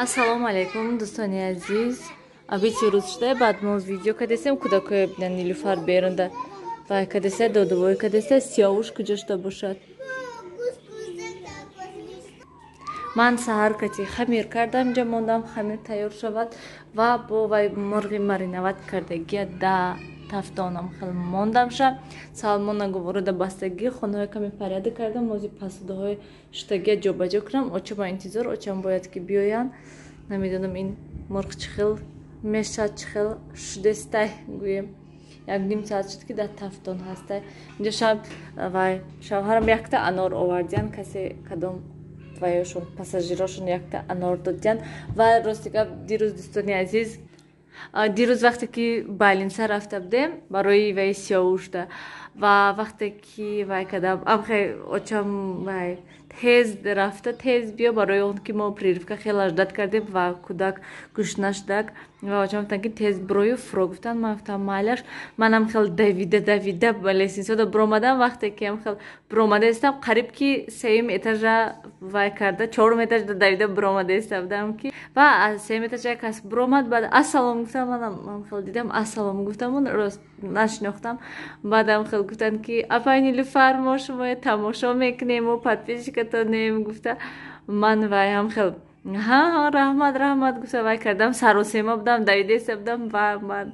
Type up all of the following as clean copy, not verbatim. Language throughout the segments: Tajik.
Ассалому алайкум, дӯстони азиз. Абити рӯз шуда, баъд мо видео кадесем, кӯдакоя бинан Нилуфар берунда. Вай кадеса, додувой кадеса, Сиёвуш куҷо шуда бошад? Ман саҳар кати хамир кардам, инҷа мондам хамир тайёр шавад ва бо вай мурғи маринават кардагия да тафтонам хел мондамша. Салмона говорода бастагӣ, хонаҳои каме порядок кардам, мози пасудаҳои шуштагия ҷобаҷо кунам. Очама интизор, очам бояд ки биёянд. Намедонам ин мурғ чӣ хел мешад, чӣ хел шудестай, гӯем. Як ним соат шуд ки дар тафтон ҳастай. Инҷо шаб вай шавҳарам якта анор овардиян, касе кадом вайошон пассажирошон якта анор додиян. Ва рости гап, дирӯз, дӯстони азиз, дирӯз вақте ки балинса рафта будем барои вай Сиёвушда ва вақте ки вай кардам, амхе очам вай тез рафта тез биё, барои он ки мо прививка хеле ждать кардем ва кӯдак гушна шудак. Ва очам гуфтанд ки тез бирою фуро гуфтанд. Ман гуфтам майлаш. Манам хел давида давида ба лестницада биромадам. Вақте ки ам хел биромада истам, қариб ки сеюм этажа вай карда, чорум этажда давида биромада иста будам ки ва аз сеюм этажа як кас биромад, баъд ассалом гуфтам. Манам ам хел дидам, ассалом гуфтам, рост нашинохтам. Баъдам хел гуфтанд ки апай Нилуфар, мо шумоя тамошо мекунем, мо подписчикатонем гуфта. Ман вай ҳам хел ҳа раҳмат раҳмат гуфта вай кардам, саросема будам, давида будам. Ва ман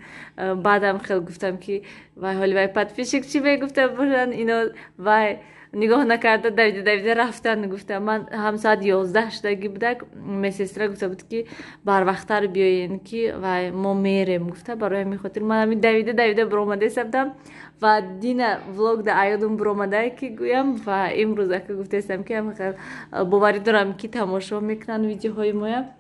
баъдам хел гуфтам ки вай ҳоли вай подписчик чӣ мегуфта бошанд, ино вай нигоҳ накарда давида давида рафтан гуфта. Ман ҳам соат 11 шудагӣ будак, медсестра гуфта буд ки барвақттар биёен ки вай мо мерем гуфта. Барои ҳамин хотир ман ҳамин давида давида биромада будам ва дина влог да аёдум биромада ки гӯям. Ва имрӯз ака гуфтаистам ки боварӣ дорам ки тамошо мекунанд видеоҳои моя.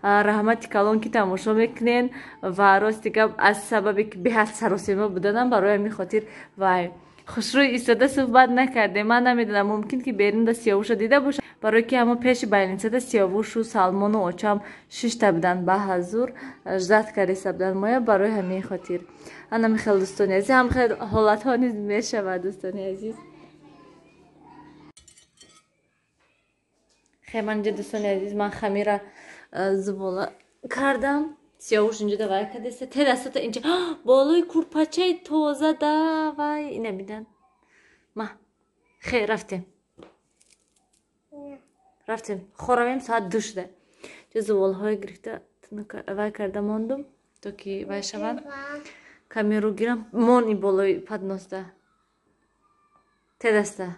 Раҳмати калон ки тамошо мекунен. Ва рости гап, аз сабабе ки беҳад саросема буданам, барои ҳамин хотир вай хушрӯй истода суҳбат накардем. Ман намедонам, мумкин ки берунда Сиёвуша дида бошад, барои ки ҳамо пеши балинсада Сиёвушу Салмону очам шишта буданд, ба ҳазур ждать кардаиста буданд моя. Барои ҳамин хотир анами хел, дӯстони азиз, ҳам хел ҳолатҳо низ мешавад, дӯстони азиз. Хе ман инҷа, дӯстони азиз, ман хамира зубола кардам. Сиёвуш инҷо да вай кардеста, те дастата инҷа болои курпачаи тоза да вай ина бидан. Ма хе рафтем, рафтем хоравем, соат 2 шуда. Ҷо зуволҳое гирифта вай карда мондум, то ки вай шаванд, камеру гирам. Мон и болои подноста те даста.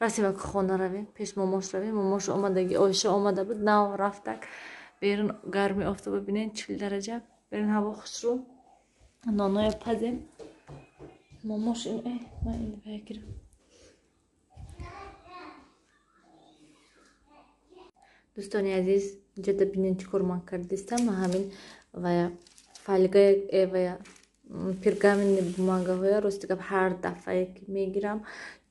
Рафтем ак хона равем, пеш момош равем. Момош омадаги, Оиша омада буд, нав рафтак. Берун гарми офтоба бинен, 40 дараҷа. Берун ҳаво хушрӯ, ноноя пазем. Момош ин ман ин вай гирам. Дӯстони азиз, инҷода бинен чӣ кор ман кардистам. Ман ҳамин вая фольга вая пергаментни бумагаҳоя, рости гап, ҳар дафъае ки мегирам,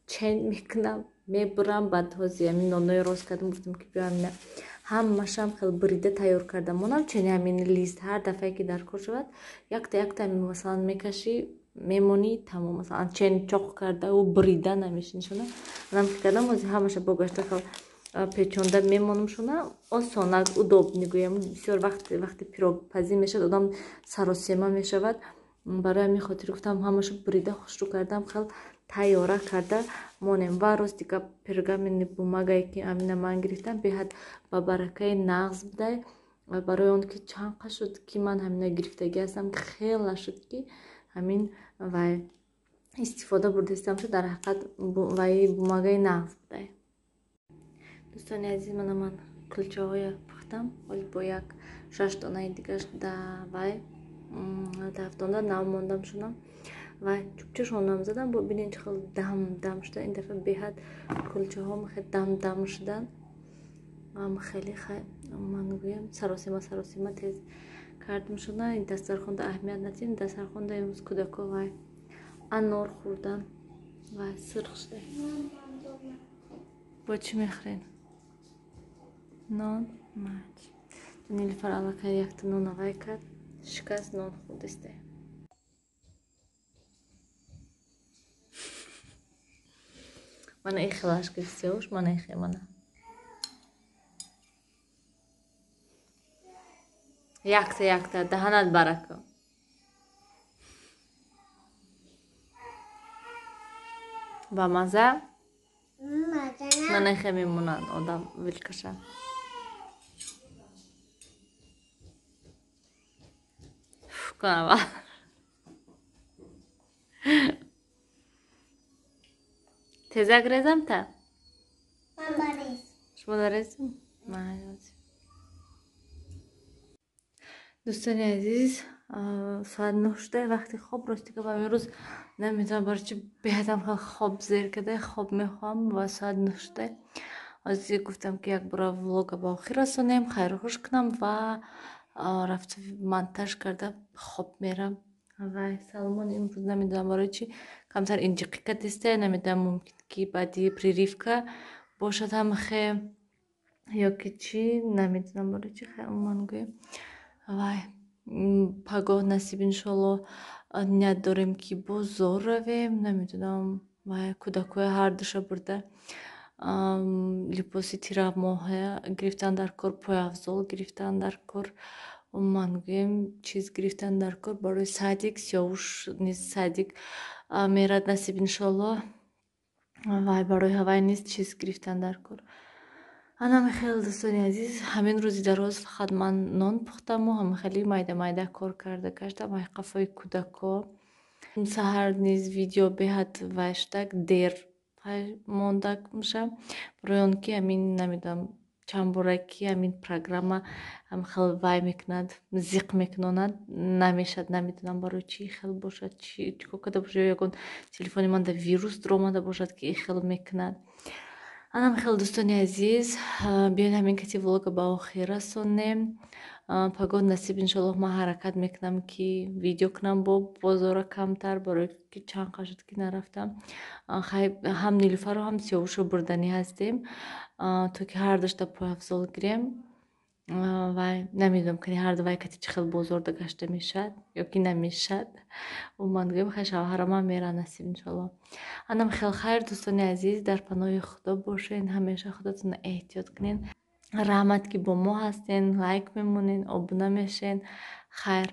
чен мекунам, мебурам. Баъд ҳози ҳамин нонои рост кардам, гуфтам ки биёам ина ҳамашам хел бурида тайёр карда монам. Чени ҳамин лист ҳар дафъае ки дар кор шавад, якта якта масалан мекашӣ, мемонӣ, тамом. Масалан чен чоқ кардау бурида намешинишона. Манам фикр кардам, ҳози ҳамаша бо гашта хел печонда мемонам шона, осонак, удобно гӯям. Бисёр вақт вақти пирогпазӣ мешавад, одам саросема мешавад. Барои ҳамин хотир гуфтам ҳамаша бурида хушрӯ кардам, хел тайёра карда монем. Ва рости гап, пергаментни бумагае ки ҳамина ман гирифтам, беҳад ба баракаи нағз будай. Барои он ки чанд қа шуд ки ман ҳамина гирифтагӣ ҳастам, хела шуд ки ҳамин вай истифода бурдаистам шуд. Дар ҳақиқат вай бумагаи нағз будай. Дӯстони азиз, мана ман кулчаҳоя пухтам. Ҳоли бо як 6 донаи дигаш да вай тафтонда нав мондам шунам ва чӯбчашонам задам. Бо бинен чӣ хел дам дам шуда. Ин дафъа беҳад кулчаҳом хел дам дам шуданд. Ам хеле ман гӯям саросема саросема тез кардам шуда. Ин дастархонда аҳамият надиҳем. Дастархонда имрӯз кӯдако вай анор хӯрдан ва сирх шуда. Бо чӣ мехӯрен? Нон мач. Нилуфар аллакай якта нона вай кард, шикаст, нон хӯрдисте. Мана и хелаш гирифт Сиёвуш, мана и хе, мана. Якта якта даҳанат барака. Ба маза? Манахе мемонад одам вилкаша. Кунава. Тезак резам та? Шумо дарезем? Дӯстони азиз, соат 9 шуда, вақти хоб. Рости гап, имрӯз намедонам барои чи беҳадам хеле хоб зер карда, хоб мехоҳам ва соат 9 шуда. Ҳозир гуфтам, ки як бора влога ба охир расонем, хайру хуш кунам ва рафта монтаж карда хоб мерам. Вай Салмон имрӯз намедонам барои чи камтар инҷиқӣ кардиста, намедонам, мумкин ки баъди прививка бошад ҳамахе ё ки чӣ, намедонам барои чи. Хай, умуман гӯем, вай пагоҳ насиб, иншоалло, ният дорем, ки бозор равем. Намедонам, вай кӯдакҳои ҳардуша бурда, либоси тирамоҳа гирифтан дар кор, пойафзол гирифтан дар кор, умуман гӯем, чиз гирифтан дар кор барои садик. Сиёвуш низ садик мерад, насиб, иншоалло, вай барои ҳавай низ чиз гирифтан дар кор. Анами хеле, дӯстони азиз, ҳамин рӯзи дароз фақат ман нон пухтаму ҳама хеле майда майда кор карда гаштам, ай қафои кӯдако. Саҳар низ видео беҳад вай шудак, дер мондак меша, барои он ки ҳамин намедонам чанд бора ки ҳамин программа хел вай мекунад, зиқ мекунонад, намешад. Намедонам барои чӣ хел бошад, чӣ кор карда бошад, ё ягон телефони ман да вирус дуромада бошад, ки хел мекунад. Анам хел, дӯстони азиз, биёед, ҳамин кати влога ба охир расонем. Пагоҳ насиб, иншоаллоҳ, ман ҳаракат мекунам, ки видео кунам бо бозора камтар, барои ки чанд қад шуд, ки нарафтам. Хай, ҳам Нилуфарро, ҳам Сиёвушро бурданӣ ҳастем, то ки ҳардушта пойафзол гирем. Вай намедонам, кани ҳарду вай кати чӣ хел бозорда гашта мешавад ё ки намешавад. Умуман гӯем, хай, шавҳарамам мера, насиб, иншоаллоҳ. Анам хел, хайр, дӯстони азиз, дар паноҳи Худо бошен, ҳамеша худатонро эҳтиёт кунед. Раҳмат, ки бо мо ҳастен, лайк мемонен, обуна мешен. Хайр.